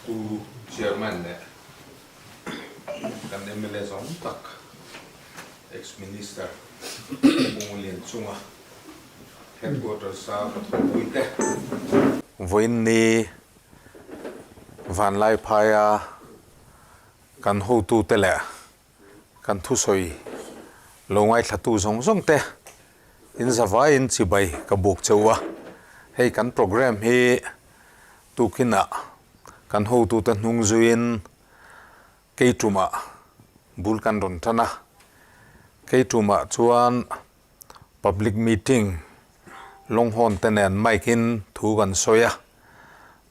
Pu Chairman leh kan mla zawng tak Ex-Minister Pu Ngulianchunga Headquarters a ka thawhpui te. Vawiin ni Vanlaiphaia kan hotute leh kan thusawi lo ngaithlatu zawng zawng te in zavaiin chibai ka buk cheu a, hei kan programme hi Tukinah kan hotute hnung zuiin Keitumah bul kan rawn tan a, Keitumah chuan public meeting lawnghawn te nen mic in thu kan sawi a,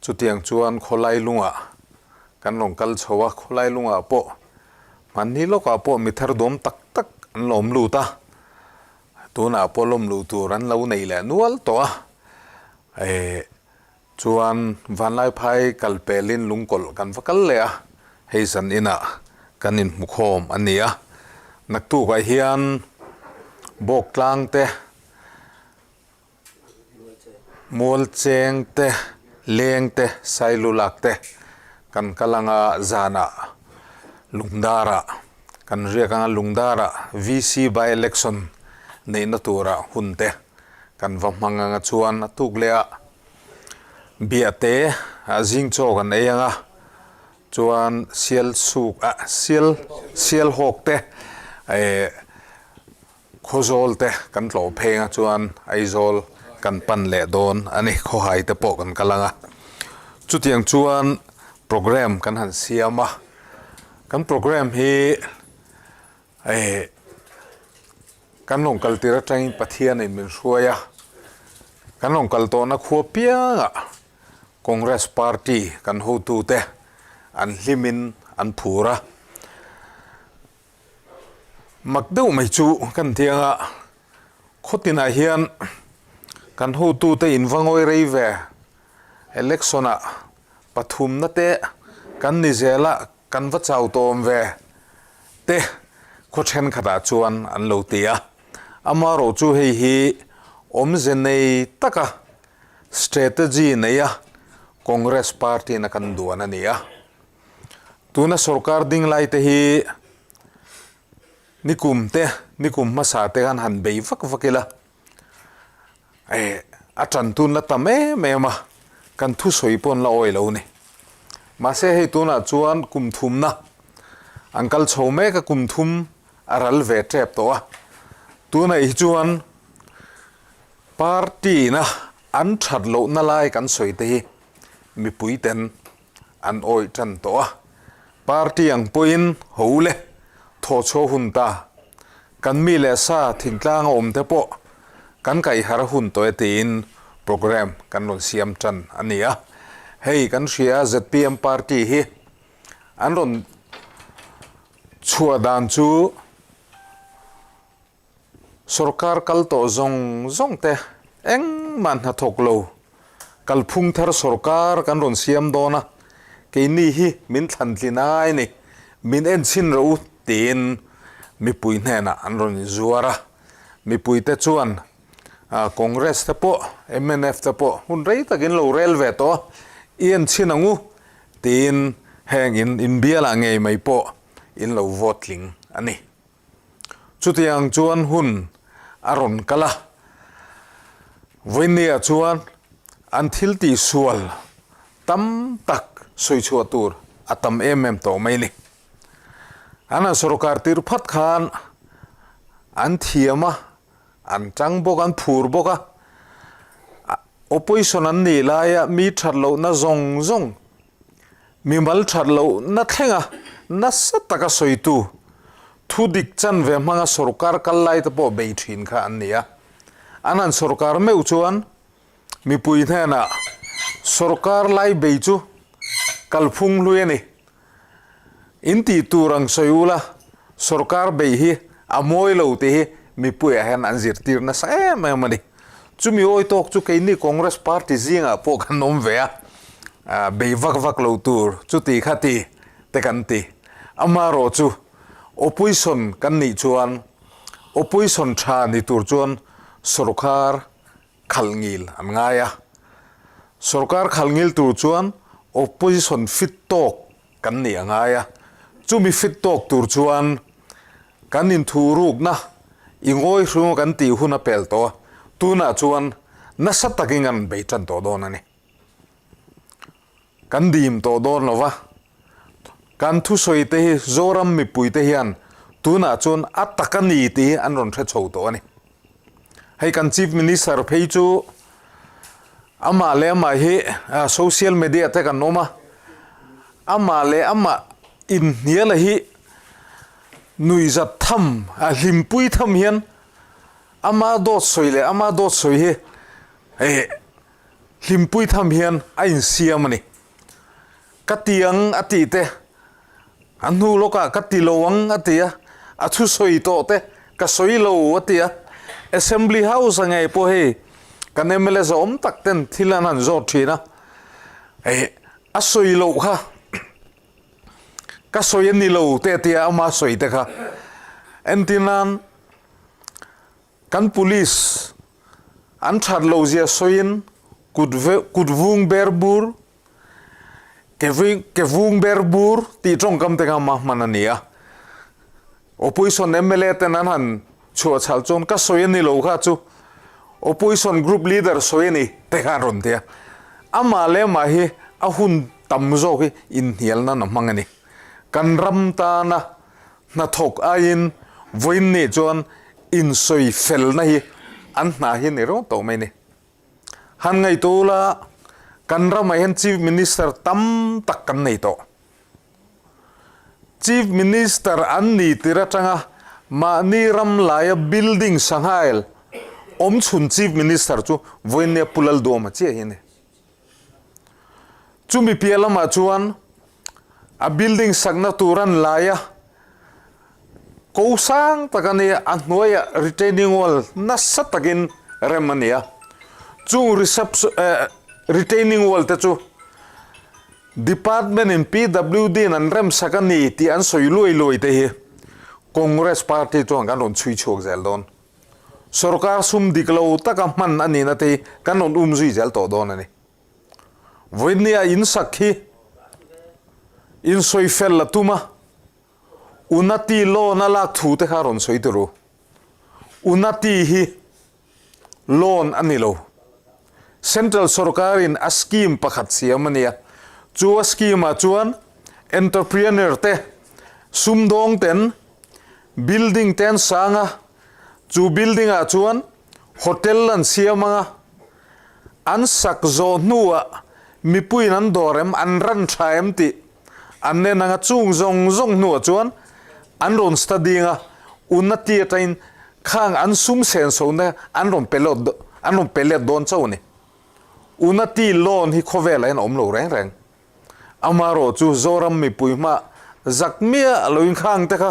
chutiang chuan khawlai lungah kan rawn kal chho a, khawlai lungah pawh hmanni lawkah pawh mi thar dawm tak tak an lawm lut a, tunah pawh lawm luh tur an lo nei leh nual tawh a, eh. Chuan Vanlaiphai kal pelin lungkawlh kan va kal leh a, hei zan inah kan inhmukhawm a ni a. Naktukah hian Bawktlang te, Mualcheng te, Leng te, Sailulak te kan kal anga zanah Lungdarah kan riak anga Lungdarah VC by election neihna turah hun te Kan va hmang anga chuan a tuk leh a biahte a zing chaw kan ei anga chuan sial suk ah sial sial hawk te eh khawzawl te kan tlawh phei anga chuan Aizawl kan pan leh dawn a ni khawhai te pawh kan kal anga chutiang chuan program kan han siam a kan program hi eh Kan rawn kal tir atangin Pathianin min hruai a, kan rawn kal tawhna khua piangah Congress party kan hotute an hlimin an phur a. Mak deuh mai chu kan ti anga khawtinah hian kan hotute in va ngawi rei ve, election-ah pathumna te kan ni zel a, Kan va chau tawm ve te khaw thenkhatah chuan an lo ti a, amaherawh chu hei hi awmze nei taka strategy neia Congress party in a kan duan a ni a. Tuna sorkar ding lai te hi nikum te, nikum hmasa te khan han bei vak vak ila, A tan tun la tam em em a, kan thusawi pawh an la awi lo ni. Mahse hei tunah chuan kum thumna an kal chho mek a, kum thum a ral ve tep tawh a. Tunah hi chuan party na an that lohna lai kan sawi te hi mipui ten an awih tan tawh a. Party ang pawhin ho le thaw chhuah hun ta. Kan mi leh sa thingtlang a awm te pawh kan kaih har hun tawh e tiin program kan rawn siam tan a ni a. Hei kan hria zpm party hi an rawn chhuah dan chu Sorkar kal tawh zawng zawng te engmah hnathawk lo kalphung thar sorkar kan rawn siam dawn a, keini hi min thlantlin ai ni, min enchhin rawh u tiin mipui hnenah an rawn inzuar a. Mipuite chuan Congress te pawh mnf te pawh hun rei takin lo rel ve tawh a, i enchhin ang u tiin heng in inbialah ngei mai pawh in lo vote tling a ni. Chutiang chuan hun a rawn kal a, Vawinia chuan an thil tihsual tam tak sawi chhuah tur a tam em em tawh mai ni. An han sorkar tir phat khan an thiam a, an tang bawk, an phur bawk a, opposition an nih laia mi that lohna zawng zawng Mimal that loh na thlenga nasa taka sawitu, thu dik chan ve hmanga sorkar kal lai te pawh bei thin kha an ni a. An han sorkar meuh chuan mipui hnenah sorkar lai bei chu kalphung hlui a ni. In tih tur ang sawi ula, sorkar bei hi a mawi lo tih hi mipuiah hian an zirtir nasa em em a ni. Chumi awi tawk chu keini Congress party zingah pawh kan awm ve a, bei vak vak lo tur chuti kha ti te kan ti. Amaherawh chu opposition kan nih chuan opposition tha ni tur chuan sorkar khalh ngil an ngai a. Sorkar khalh ngil tur chuan Opposition fit tawk kan nih a ngai a, chumi fit tawk tur chuan kan inthurukna i ngawi hrunga kan tih hun a pel tawh a, tunah chuan nasa takin kan bei tan tawh dawn a ni. Kan dim tawh dawn lo va, kan thusawi te hi Zoram mipui te hian tunah chuan a tak a ni tih hi an rawn hre chho tawh a ni. Hei kan Chief Minister phei chu amah leh amah hi social media te kan awm a, amah leh amah inhniala hi nuihzat tham, hlimpui tham hian ama dawt sawi leh ama dawt sawi hi hei hlimpui tham hian a insiam a ni. Ka ti ang a tih te, a hnu lawkah ka ti lo ang a ti a, a thusawi tawh te ka sawi lo a ti a, Assembly House a ngei pawh hei kan mla zawm tak ten thil an han zawt thin a, hei a sawi loh kha ka sawi a ni lo te a ti a, ama sawi te kha entir nan Kan police an that lo zia sawiin kut kut vung ber bur, ke ke vung ber bur tih tawngkam te kha ma hman a ni a. Opposition mla ten an han chhuah chhal chuan ka sawi a ni lo kha chu opposition group leader sawi a ni te kha an rawn ti a. Amah leh amah hi a hun tam zawk hi inhnial nan a hmang a ni. Kan ram tana Hnathawk aiin vawiin nih chuan insawi felna hi an hna hi ni reuh tawh mai ni. Han ngaihtuah ula, kan ramah hian Chief Minister tam tak kan nei tawh. Chief Minister an ni tir atanga mahni ram laia building sanghail awm chhun Chief Minister chu vawiin nia Pu Lalduama chiah hi a ni. Chumi piah lamah chuan a building sakna tur an lai a, ko sang tak a ni a, a hnuaiah retaining wall nasa takin rem a ni a. Chung reception eh retaining wall te chu department in PWD in an rem sak a ni tih an sawi luai luai te hi Congress party chuan kan rawn chhui chhuak zel dawn. Sorkar sum dik lo taka hman a nihna te hi kan rawn um zui zel tawh dawn a ni. Vawinia in sak hi insawi fel la tum a, Unati loan a lak thu te kha rawn sawi tur u. Unati hi loan a ni lo. Central sorkarin a scheme pakhat siam a nia. Chu a scheme ah chuan entrepreneur te, sumdawng ten building te an sang a, chu building ah chuan hotel an siam ang a, an sak zawh hnuah mipuiin an dawr em, an ran tha em tih an nen ang a, chung zawng zawng hnuah chuan an rawn study ang a, Unnati atangin khang an sum senso na an rawn pe lawt an rawn pe let dawn chauh a ni. Unnati loan hi khawvelah hian a awm lo reng reng. Amaherawh chu Zoram mipui hma zak miah loin khang te kha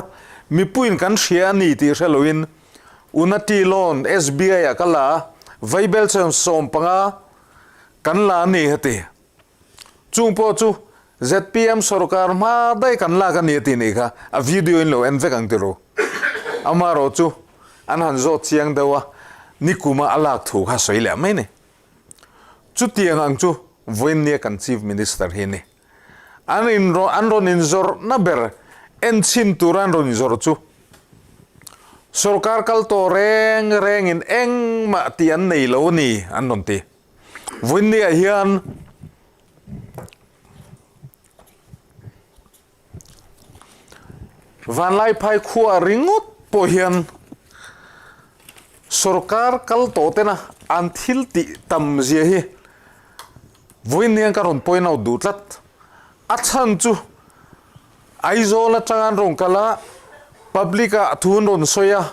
mipuiin kan hria a ni tih hre loin Unati loan SBI ah ka la a, Vaibel chuan 15 kan la a ni heti. Chung pawh chu zpm sorkar hma daih kan lak a ni a tih nih kha a video in lo en vek ang ti ru. Amaherawh chu an han zawt chiang deuh a, nikuma a lak thu kha sawi leh mai ni. Chutiang ang chu vawiinnia kan Chief Minister hi a ni. An in an rawn inzawrhna ber enchhin tura an rawn inzawrh chu sorkar kal tawh reng rengin engmah tih an nei lo a ni an rawn ti. Vawiinniah hian Vanlaiphai khua ringawt pawh hian sorkar kal tawh tena an thil tih tam zia hi vawiin hian ka rawn point out duh tlat. A chhan chu Aizawl atanga an rawn kal a, public ah thu an rawn sawi a,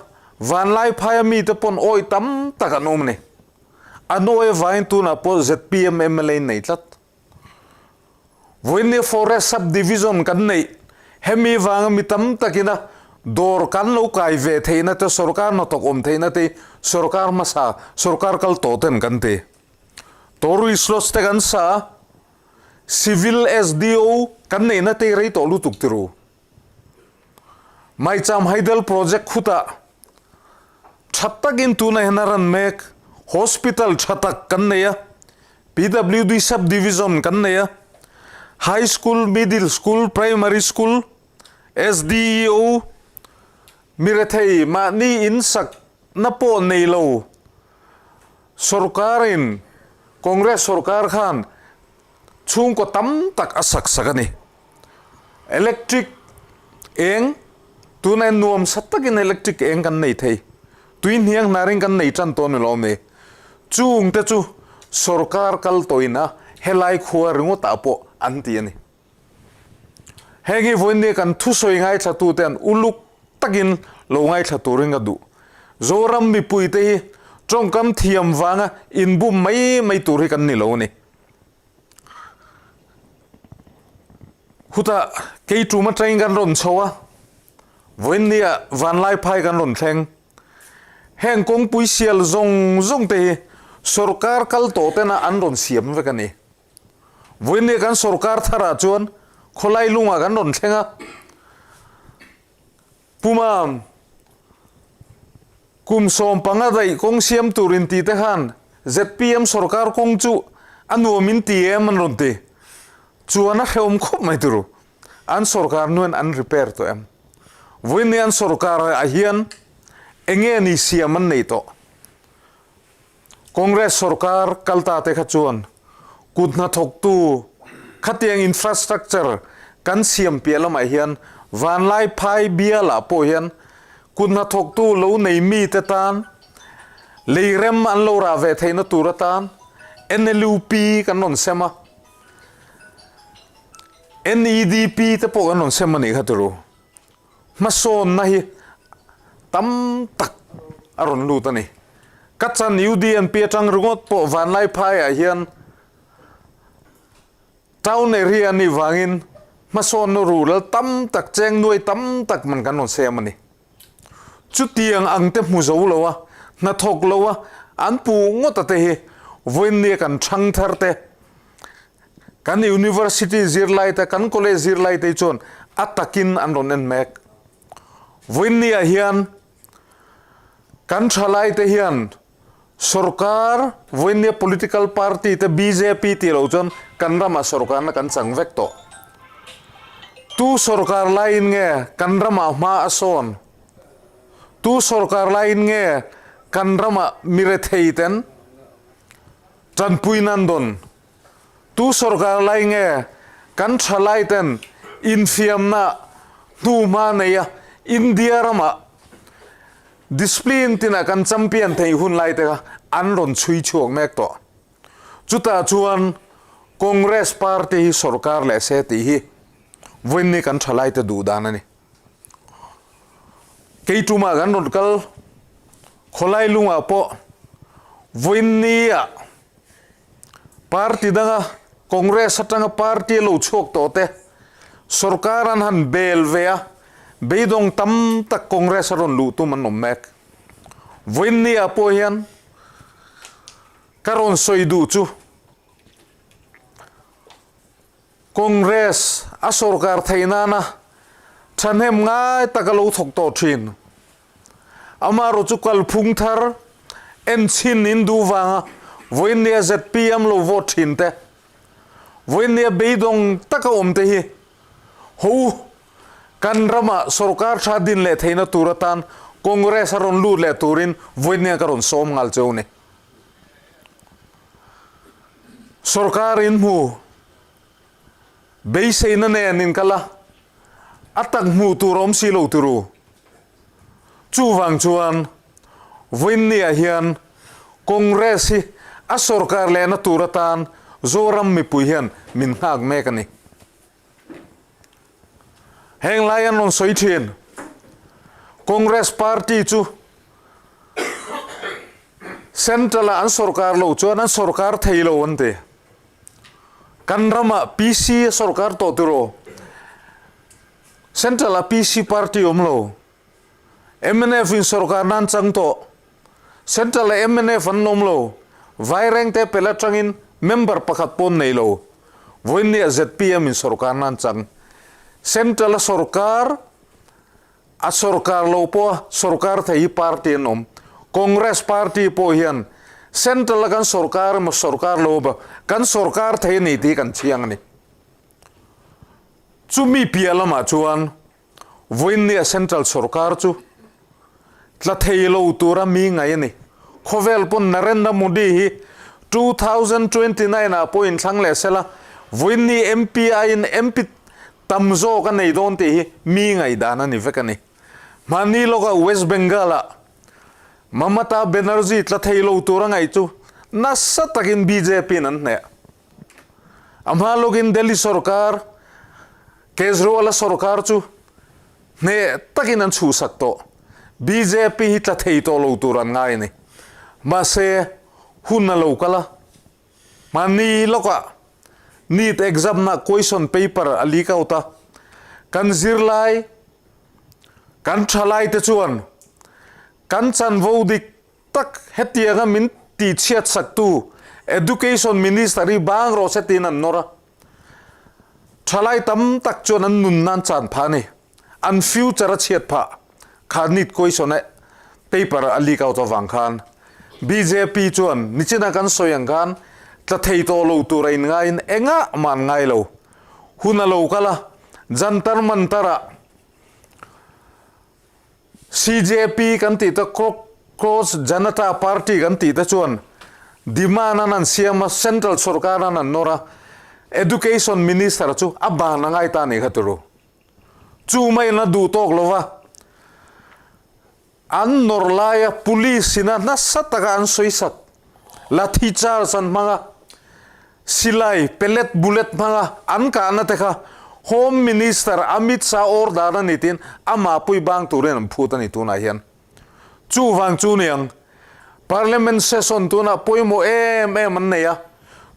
Vanlaiphaia mite pawn awih tam tak an awm a ni. An awih avangin tunah pawh zpm mla in nei tlat. Vawiinnia Forest Sub Division kan neih hemi vanga mi tam takina dawr kan lo kai ve theihna te sorkar hnathawk awm theihna te hi sorkar hmasa sorkar kal tawh ten kan ti. Tourist Lodge te kan sa a, Civil SDO kan neihna te hi rei tawh lutuk ti ru. Maicham Hydel Project khutah tha takin tunah hian a ran mek. Hospital tha tak kan nei a, PWD Sub Division kan nei a. High School, Middle School, Primary School, SDEO, mi rethei mahni in sak na pawh nei lo sorkarin Congress sorkar khan chhungkaw tam tak a sak sak a ni. Electric eng tuna nuam sa takin electric eng kan nei thei. Tui hniang hnarin kan nei tan tawh a ni lo awm e. Chung te chu sorkar kal tawhin a helai khua ringawtah pawh an ti a ni. Heng hi vawiin kan thusawi ngaithlatute an uluk takin lo ngaithla turin ka duh. Zoram mipuite hi tawngkam thiam vanga inbum mai mai tur hi kan ni lo a ni. Hutah kei tum atangin kan rawn chho a, vawiin nia Vanlaiphai kan rawn thleng. Heng kawngpui sial zawng zawng te hi sorkar kal tawh tena an rawn siam vek a ni. Vawiin nia kan sorkar tharah chuan khawlai lungah kan rawn thleng a, Pumam kum 15 daih kawng siam tur inti te khan zpm sorkar kawng chu a nuam in ti em an rawn ti. Chuan a hrehawm khawp mai turu. An sorkar nuan an repair tawh em? Vawiin ni an sorkar ah hian enge ni siam an nei tawh? Congress sorkar kal ta te kha chuan kut hnathawktu khatiang infrastructure kan siam piah lamah hian Vanlaiphai bialah pawh hian kut hnathawktu lo nei mite tan lei rem an lo rah ve theihna tur atan NLUP kan rawn sem a, NEDP te pawh kan rawn sem a nih kha turu. Hmasawnna hi tam tak a rawn lut a ni. Ka chan UDNP atang ringawt pawh Vanlaiphaiah hian town area a nih vangin hmasawnna rural tam tak, cheng nuai tam tak man kan rawn siam a ni. Chutiang ang te hmu zo lo a, hnathawk lo a, an puh ngawt a te hi vawiinnia kan thang thar te, Kan University zirlai te, kan college zirlai te hi chuan a takin an rawn en mek. Vawiinniah hian kan thalai te hian sorkar, vawiinnia political party te bjp tih loh chuan kan ramah sorkarna kan chang vek tawh. Tu sorkar laiin nge kan ramah hma a sawn? Tu sorkar laiin nge kan ramah mirethei ten Tanpui nan dawn tu sorkar lai nge kan thalai ten infiamna hnuhma nei a India ramah discipline tinah kan champion theih hun lai te kha an rawn chhui chhuak mek tawh. Chutah chuan Congress party hi sorkar leh se tih hi vawiinni kan thalai te duh dan a ni. Kei tumah kan rawn kal khawlai lungah pawh vawiinnia party danga Congress atanga party a lo chhuak tawh te sorkar an han bel ve a, beidawng tam tak Congress a rawn luh tum an awm mek. Vawiinnia pawh hian ka rawn sawi duh chu Congress a sorkar theih nana thahnem ngai tak a lo thawk tawh thin. Amaherawh chu kalphung thar enchhin in duh vanga vawiinnia zpm lo vote thin te, vawiinnia beidawng taka awm te hi ho kan rama sorkar tha din leh theihna tur atan Congress a rawn lut leh turin vawiinnia ka rawn sawm nghal cheu ni. Sorkar in hmu beiseina nen in kal a, a tak hmuh tur a awm si lo turu. Chuvang chuan vawiinniah hian Congress hi a sorkar lehna tur atan Zoram mipui hian min nghak mek a ni. Heng lai an rawn sawi thin. Congress party chu Central ah an sorkar lo chuan an sorkar thei lo an ti. Kan ramah PC a sorkar tawh tiraw? Central ah PC party awm lo. Mnf in sorkar nan chang tawh. Central ah mnf an awm lo. Vairengte pel atangin member pakhat pawn nei lo. Vawiinniah zpm in sorkar nan chang. Central a sorkar A sorkar lo pawh a sorkar thei hi party an awm. Congress party pawh hian central a kan sorkar emaw sorkar lo emaw kan sorkar thei a ni tih hi kan chiang a ni. Chumi piah lamah chuan vawiinnia Central sorkar chu tla thei lo tura mi ngaih a ni. Khawvel pawn Narendra Modi hi 2029 ah pawh inthlang leh sela, vawiinni MP aiin MP tam zawk a nei dawn tih hi mi ngaihdan a ni vek a ni. Hmanni lawka West Bengal ah Mamata Banerjee tla thei lo tura ngaih chu nasa takin bjp in an hneh. A hma lawkin Delhi sorkar, Kejriwal-a sorkar chu hneh takin an chhuhsak tawh. Bjp hi tla thei tawh lo tur an ngai a ni. Mahse, hun a lo kal a. Hmanni lawkah NEET exam-na question paper a leak out a. Kan zirlai, kan thalaite chuan kan chanvo dik tak hetianga min tihchhiat saktu Education Minister hi bang rawh se tiin an nawr a. Thalai tam tak chuan an nun nan chan phah a ni. An future a chhiat phah kha NEET question a paper a leak out avang khan bjp chuan nichina kan sawi ang khan tla thei tawh lo tur a inngaiin engah mah an ngai lo. Hun a lo kal a, Jantar Mantar ah CJP kan tih te Cross Janata Party kan tih te chuan demand an an siam a, Central sorkar an an nawr a, Education Minister chu a ban a ngai ta a nih kha turu. Chu maiin a duh tawk lo va, an nawr laia Police ina nasa taka an sawi sak, lathi charge an hmang a, Silai, pellet, bullet hmanga an kahna te kha Home Minister Amit Shah order a ni tiin amah pui bang turin an phut a ni tunah hian. Chuvang chu niang Parliament session tunah pawimawh em em an nei a,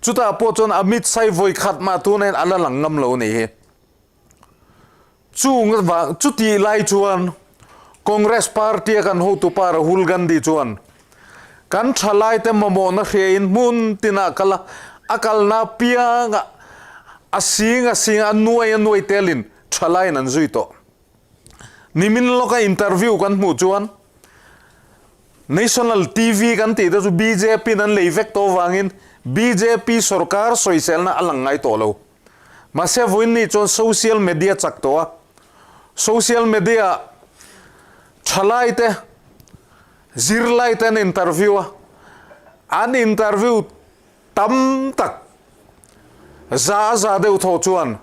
chutah pawh chuan Amit Shah hi vawi khat mah tunah hian a la lang ngam lo a nih hi. Chung vang chutih lai chuan Congress party a kan hotupa Rahul Gandhi chuan kan thalaite mamawhna hriain hmun tinah kal a, a kalna apiangah a sing a sing a nuai a nuai telin thalaiin an zui tawh. Nimin lawka interview kan hmuh chuan National TV kan tih te chu bjp in an lei vek tawh vangin bjp sorkar sawiselna a lang ngai tawh lo. Mahse vawiin chuan social media chak tawh a, social media ah thalai te, zirlai te an interview a, an interview tam tak za a za deuh thaw chuan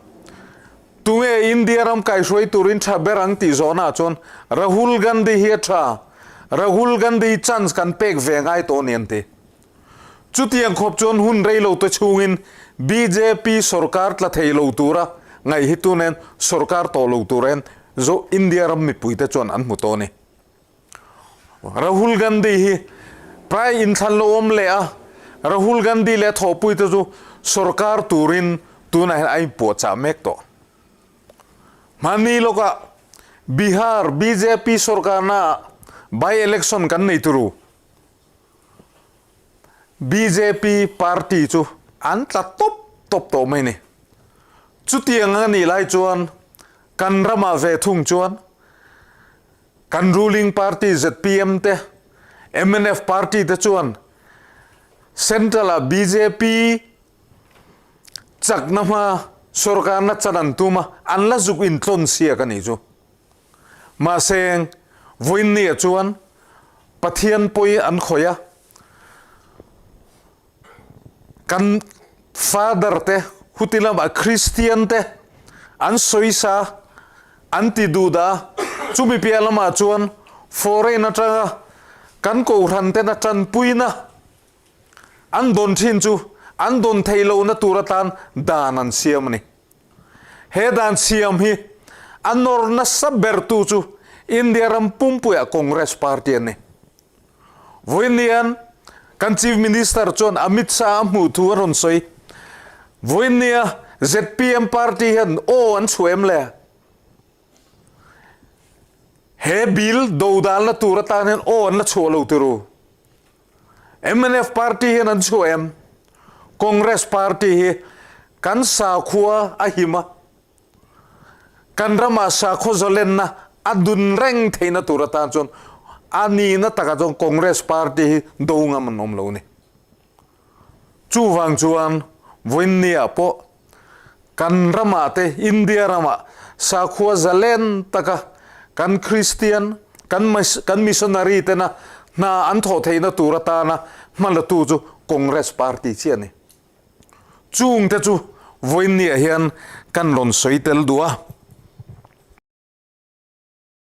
tunge India ram kaihruai turin tha ber ang tih zawhna ah chuan Rahul Gandhi hi a tha, Rahul Gandhi chance kan pek ve ngai tawh a ni an ti. Chutiang khawp chuan hun rei lo te chhungin bjp sorkar tla thei lo tura ngaih hi tunen sorkar tawh lo tur en zo India ram mipuite chuan an hmu tawh a ni. Rahul Gandhi hi Prime inthlan lo awm leh a, Rahul Gandhi leh a thawhpuite chu sorkar turin tunah hian a inpuahchah mek tawh. Hmani lawkah Bihar bjp sorkarnaah by-election kan nei turu. Bjp party chu an tla tawp tawp tawh mai ni. Chutiang a nih lai chuan kan ramah ve thung chuan kan ruling party zpm te, mnf party te chuan central ah bjp chakna hma sorkarna chan an tum a, an la zuk intlawn siak a nih chu. Mahse, vawiinniah chuan Pathian pawi an khawih a, kan Father te, huti lamah Kristian te an sawisa, an ti duh dah a, chumi piah lamah chuan foreign atanga kan kohhran tena tanpuina an dawn thin chu an dawn theih lohna tur atan dan an siam a ni. He dan siam hi a nawr nasa bertu chu India ram pumpuiah Congress party an ni. Vawiinnian kan Chief Minister chuan Amit Shah a hmuh thu a rawn sawi. Vawiinnia zpm party hian aw an chhuah em le? He bill dodalna tur atan hian aw an la chhuah lo ti ru. Mnf party hian an chhuah em? Congress party hi kan sakhua a him a, kan ramah sakhaw zalenna a dun reng theihna tur atan chuan a nihna takah chuan Congress party hi do ngam an awm lo a ni. Chuvang chuan vawiinniah pawh. Kan ramah te, India ramah sakhua zalen taka kan Kristian, kan kan missionary tena hna an thawh theihna tur atana hmalatu chu Congress party chiah a ni. Chungte chu vawiinniah hian kan rawn sawi tel duh a.